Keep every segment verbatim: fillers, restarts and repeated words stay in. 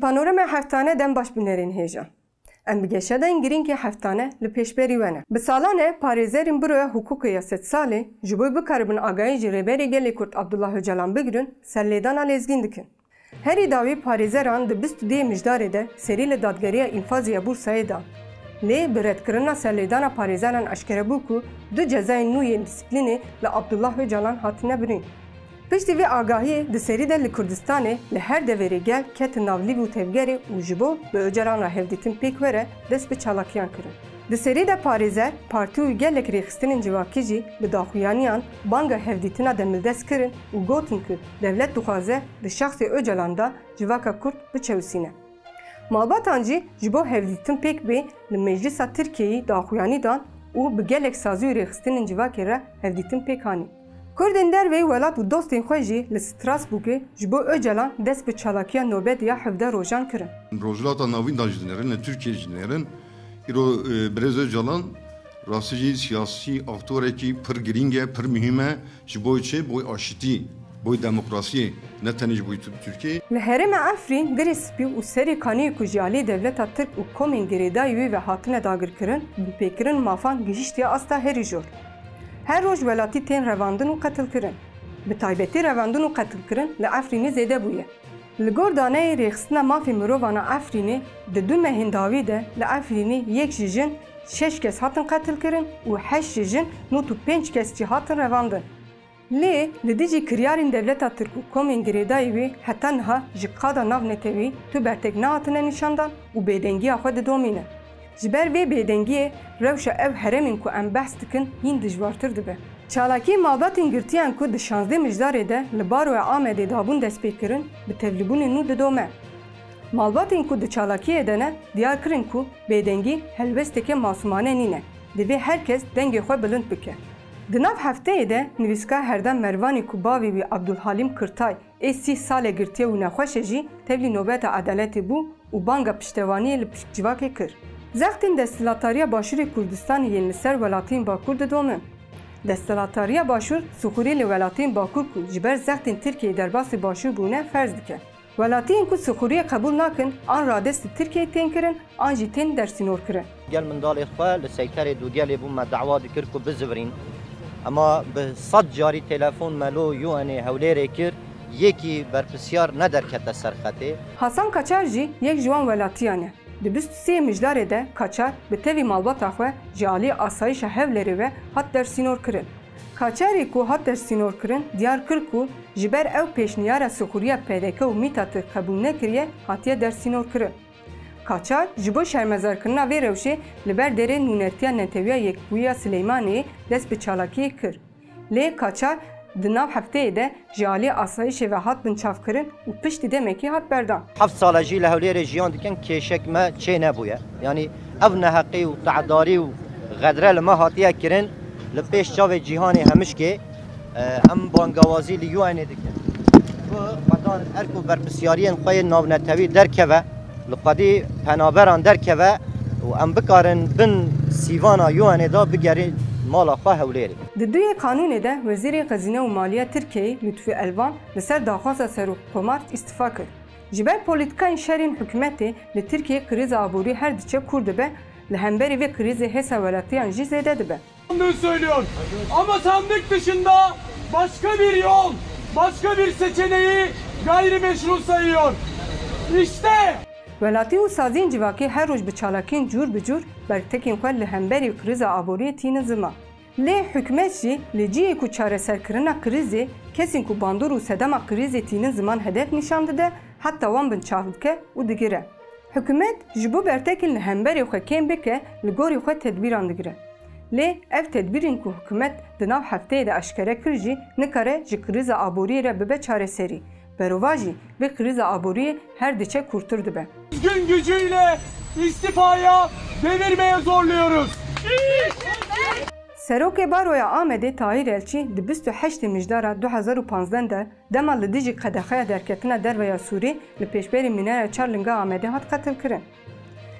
Panorama heftane dem baş binerên hêja. Em bi geşa de in girîngê heftane li pêşberî we ne. Bi salan e parêzerên Büroya Hukuku ya Sedsalê ji bo bikaribin agahî ji Rêberê Gelê Kurd Abdullah Öcalan bigirin, serlêdana lezgîn dikin. Herî dawî parêzeran di bîst û duyê Mijdarê de serî li Dadgeriya Înfazê ya Bursayê dan. Lê bi redkirina serlêdana parêzeran eşkere bû ku du cezayên nû yên dîsîplînê li Abdullah Öcalan hatine birîn. Piştî vê agahiyê di serî de li Kurdistanê li her deverê gel ketin nav lîv û tevgerê û ji bo bi Ocalan re hevdîtin pêk were dest bi çalakiyan kirin. Di serî de parêzer, partî û gelek rêxistinên civakî jî bi daxuyaniyan banga hevdîtina demildest kirin û gotin ku dewlet dixwaze di şexsê Ocalan de civaka Kurd biçewisîne. Malbatan jî ji bo hevdîtin pêk bê li Meclisa Tirkiyeyî daxuyanî dan û bi gelek sazî û rêxistinên civakê re hevdîtin pêk anî. Kurdên derveyî welat û dostên xwe jî li Strasbourgê ji bo Ocalan dest bi çalakiya nobet ya hevdeh rojan kirin. Rojhilata Navîn de jî dinêrin, li Tirkiyeyê jî dinêrin. Îro, e, Birêz Ocalan rastî jî siyasî aktorekî pir girîng e, pir muhîm e. Ji bo çi? Bo aşitî, bo demokrasiyê, ne tenê ji bo Tir-, Tirkiyeyê. Li herêma Efrîn, Girê Spî û Serê Kaniyê ku ji alî dewleta Tirk û komên girêdayî wî ve hatine dagirkirin, binpêkirin mafan gihîştiye asta herî jor. Her roj welatî tên revandin û qetilkirin. Bi taybetî revandin û qetilkirin li Efrînê zêde bûye. Li gor daneyê Rêxistina Mafê Mirovan a Efrînê, di du mehên dawî de li Efrînê yek ji jin şeş kes hatin qetilkirin û heşt ji jin nod û pênc kes jî hatin revandin. Lê li dijî kiryarên dewleta Tirk û komên girêdayî wê heta niha ji qada navnetewî tu bertek nehatine nîşandan û bêdengiya xwe didomîne. Ji ber vê bêdengiyê rewşa ew herêmên ku em behs dikin hîn dijwartir dibe. Çalakiyên malbatên girtiyan ku di şazdeh Mijdarê de li Baroya Amedê dabûn destpêkirin, bi tevlîbûnên nû didome. Malbatên ku di çalakiyê de ne, diyar kirin ku bêdengî helwesteke masûmane nîne, divê her kes dengê xwe bilind bike. Di nav hefteyê de nivîskar Herdem Mervanî ku bavê wî Abdulhalim Kirtay ê sî sal e girtiye û nexweş e jî tevlî nobeta edaletê bû û banga piştevaniyê li pişk civakê kir. Zextên desthilatdariya Başûrê Kurdistanê yên li ser welatiyên Bakur didomin. Desthilatdariya Başûr sixûrî li welatiyên Bakur ku ji ber zextên Tirkiyeyê derbasî Başûr bûne ferz dike. Welatiyên ku sixûriyê qebûl nakin an radestî Tirkiyeyê tên kirin an jî tên dersînorkirin. Gel mendalê xwe li seyterê dûgelê bû me dawa dikir ku bizivirîn. Ema bi sed carî telefon me lo U N'ê Hewlêrê kir, yekî berpisyar nederkete ser xetê. Hasan Kaçar jî yek ji wan welatiyan e. Di bîst û sê Mijdarê de Kaçar bi tevî malbata xwe ji alî asayişa Hewlêrê ve hat dersînorkirin. Kaçarê ku hat dersînorkirin diyar kir ku ji ber ew pêşniyara sixûriya P D K û Mîtatê qebûl nekiriye, hatiye dersînorkirin. Kaçar ji bo şermezarkirina vê rewşê li ber derê nûnertiya Netewiya Yekbûyî ya Silêmaniyê dest bi çalakiyê kir. Lê Kaçar di nav hefteyê de ji alî asayişê ve hat binçavkirin û piştî demekî hat berdan. Heft sal e jî li Hewlêrê jiyan dikin, kêşek me çê nebûye. Yanî ev neheqî û te'darî û xedre li me hatiye kirin, li pêş çavê cîhanê hemişkê, e, em bangawazî li U N'ê dikin. Ku xwedar erk û berpisyariyên xwe yên navnetewî derkeve, li xwedî penaberan derkeve û em bikarin bin sîvana U N'ê de bigerin mala xwe Hewlêrê. Di duyê qanûnê de Wezîrê Xezîne û Maliye Tirkiyeyê Lutfî Elvan li ser daxwaza Serokkomar îstifa kir. Ji ber polîtîkayên şerî yên hikûmetê li Tirkiyeyê krîza aborî her diçe kûr dibe, li hemberî vê krîzê hêsa welatiyan jî zêde dibe. Bunu söylüyor. Ama sandık dışında başka bir yol, başka bir seçeneği gayrimeşru sayıyor. İşte Welatî û saziyên civakî her roj bi çalakiyên cûr bi cûr bertekên xwe li hemberî krîza aboriyê tînin ziman. Lê hikûmet jî li cihê ku çareserkirina krîzê, kesên ku bandor û sedema krîzê tînin ziman hedef nîşan dide, heta wan binçav dike û digire. Hikûmet ji bo bertekên li hemberî xwe kêm bike, li gorî xwe tedbîran digire. Lê ev tedbîrên ku hikûmet di nav hefteyê de eşkere kir jî nikare ji krîza aboriyê re bibe çareserî. Berovajî vê krîza aboriyê her diçe kûrtir dibe. Özgün gücüyle istifaya devirmeye zorluyoruz. Serokê Baroya Amedê Tahîr Elçî di bîst û heştê Mijdara du hezar û panzdeh de dema li dijî qedexeya derketina derve ya Sûrî li pêşberî Mînara Çar Linga Amedê hat qetilkirin.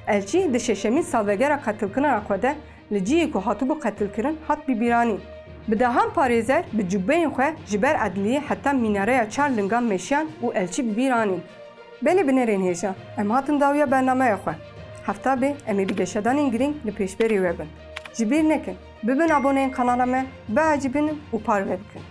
Elçî di şeşemîn salvegera qetilkirina xwe de li cihê ku hatibû qetilkirin hat bîbîranîn. Bi dehan parêzer bi cubeyên xwe ji ber edliyê heta Mînareya Çar Lingan meşiyan û Elçî bi bîr anîn. Belê binerên hêja, em hatin dawiya bernameya xwe. Hefta bê em ê bi geşedanên girîng li pêşberî we bin. Ji bîr nekin, bibin aboneyên kanala me, biecibînin û parve bikin.